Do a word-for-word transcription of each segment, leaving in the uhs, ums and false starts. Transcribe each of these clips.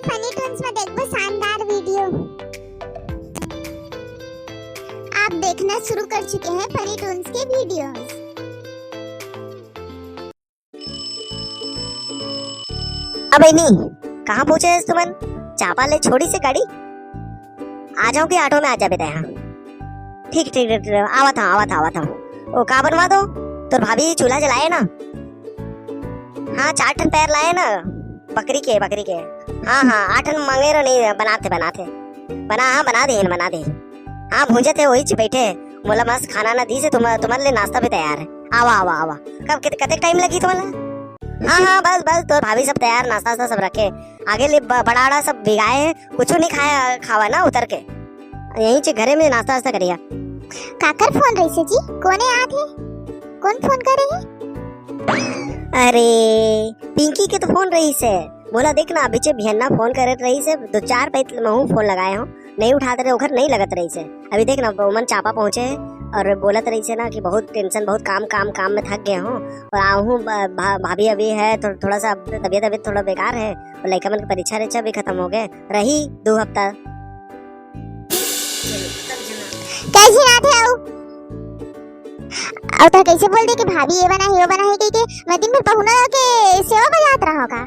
Funny Toons में देखबो शानदार वीडियो। आप देखना शुरू कर चुके हैं फनी टून्स के वीडियोस। अबे नी, कहाँ पहुँचे हस तुमन? चापा ले छोड़ी से गाड़ी? आ जाओ कि ऑटो में आ जाबे तैं? हाँ, ठीक ठीक ठीक, आवत हँव, आवत हँव, आवत हँव। ओ, का बनवा दो? तोर भाभी चूल्हा जलाए ना? हाँ, चार ठन पैर लाए ना, बकरी के, बकरी के। हाँ हाँ, आठ ठन मांगे रहो, नहीं, बनाथे, बनाथे। बना, हाँ, बना दे, बना दे। हाँ, भूंजत हे, वही च बैठे। मोला मस्त खाना ना दीस हे, तुम, तुम्हारे लिए नाश्ता भी तैयार है। आवा, आवा, आवा। कब, कित-, कतेक टाइम लगी तुम्हारा? हाँ हाँ, बस बस, तोर भाभी सब तैयार, नाश्ता वास्ता सब रखे। आगे ले ब-, बड़ा बड़ा सब भिगाए हैं, कुछ नहीं खाया, खावा ना उतर के। यहीं च घरे में नाश्ता वास्ता करिया। काकर फोन रहिसे जी? कोने आत हे? कौन फोन करे हे? अरे, पिंकी के तो फोन रहिसे। बोला, देख ना, अभी चे बिहन्ना फोन करत रहिसे, दो चार पइत महू फोन लगाए हँव, नहीं उठात रहे, ओखर नहीं लगत रहिसे। अभी देख ना, ओमन चापा पहुँचे हे और बोलत रहिसे ना कि बहुत टेंशन, बहुत काम, काम, काम में थक गए हँव और आहूँ ब-, भा-, भाभी अभी है थो-, थोड़ा सा तबीयत, तबीयत थोड़ा बेकार है और लइका मन के परीक्षा, परीक्षा भी खत्म हो गए, रही दो हफ्ता। कैसी बात है वो? अउ त कैसे बोल दे कि भाभी ये बना है, वो बना है, कह के मैं दिन भर पहुना के सेवा बजात रहा का?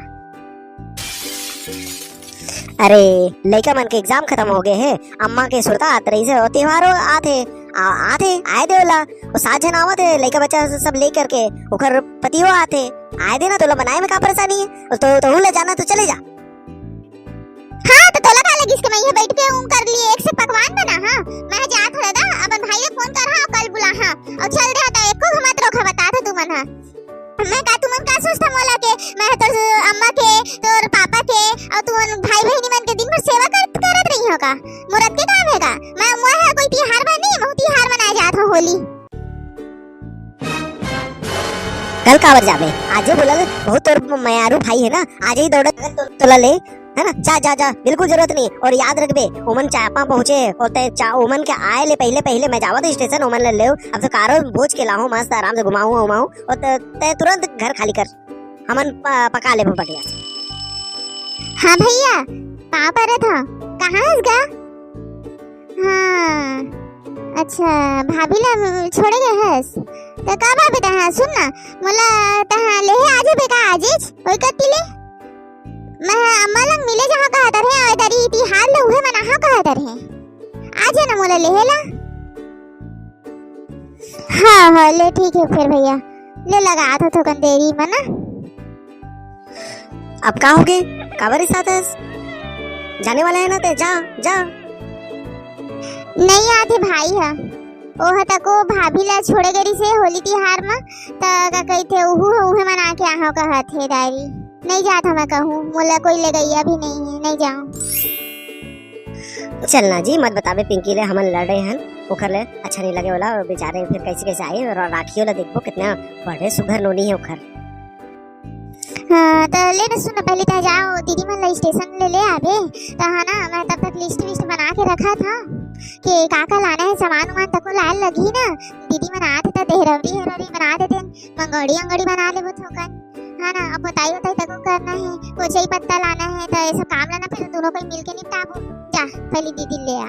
अरे, लइका मन के एग्जाम खत्म हो गए हे, अम्मा के सुरता आत रहिसे, और त्योहारो आत हे, आ, आत हे, आए दे ओला, वो सात झन आवत हे, लइका बच्चा सब ले करके, ओकर पतियो आत हे, आए दे ना, तोला बनाए में का परेशानी है? तो, तो ले जाना तो चले जा। हाँ, तो तोला का लगिस के मैं ये बैठ के ऊं कर लिए एक से पकवान बना, हाँ? मैं जात हूँ दादा, अपन भाई ले फोन कर, हाँ, कल बुला, हाँ। और चल दे, तो एको मत रोका, बता था तुमन, हाँ। मैं का, तुमन का सोचता मोला के, मैं तोर अम्मा के, तोर पापा के, और तुमन भाई बहनी मन के दिन भर सेवा कर, करत रही हो का? मोर अतके काम है का? मैं, मैं है कोई तिहार में नहीं, मैं तिहार मनाए जात हूँ, होली। कल काबर जाबे? आजे बोला ले, बहुत तोर मयारू भाई है ना, आजे ही दौड़त तो, तोला ले, है ना? जा, जा, जा, बिल्कुल जरूरत नहीं। और याद रखबे, ओमन चापा पहुँचे और तय चा-, ओमन के आए ले पहले, पहले मैं जावत स्टेशन, ओमन ले लेव। अब तो कारो भोज के लाहूँ, मस्त आराम से घुमाऊँ, घुमाऊँ और त-, तय तुरंत घर खाली कर, हमन प-, पका लेबो बढ़िया से। हाँ भैया, पाँव परत हँव, कहाँ हस गा? हाँ, अच्छा, भाभी ला छोड़े गए हस? त का भाभी, तहाँ सुन ना, मोला तहाँ लेहे आ जाबे का आजेच? ओई कति ले? मैं ह अम्मा लंग मिले जाहूँ कहत रहे, ओई दरी तिहार ले उहे मनाहूँ कहत रहे। आ जा ना मोला लेहे ला। हाँ, हाँ, ले ठीक है फिर भैया, ले लगात हँव थोकन देरी में ना। अब का होगे? काबर रिसात हस? जाने वाला है ना तय, जा, जा। नहीं आत हे भाई ह। ओह तको भाभी ला छोड़े गे रिसे होली तिहार म, त का कहिथे, उहू ह उहे मना के आहूँ कहत हे दारी। नहीं जात हँव मैं कहूँ, मोला कोई ले गइया भी नहीं है, नहीं जाऊँ। चल ना जी, मत बताबे पिंकी ले, हमन लड़े हन, ओखर ले अच्छा नहीं लगे ओला, बेचारे फिर कैसे कैसे आए, और राखियो ला देखबो, कितना बड़े सुघर नोनी है ओखर। हाँ, त ले ना सुन, पहले तय जाओ, दीदी मन ला स्टेशन ले, ले आबे। त हाँ ना, मैं तब तक लिस्ट विस्ट बना के रखत हँव कि का का लाना है, सामान उमान तको लाए लगही ना। दीदी मन आत हे त देहरौरी हेरौरी बना देतेन, मंगोड़ी अंगोड़ी बना लेबो थोकन। हाँ ना, अब बताई बताई तको करना है, कोचई पत्ता लाना है, त ये सब काम लाना, फिर दोनों कोई मिल के निपटाबो। जा, पहले दीदी ले आ।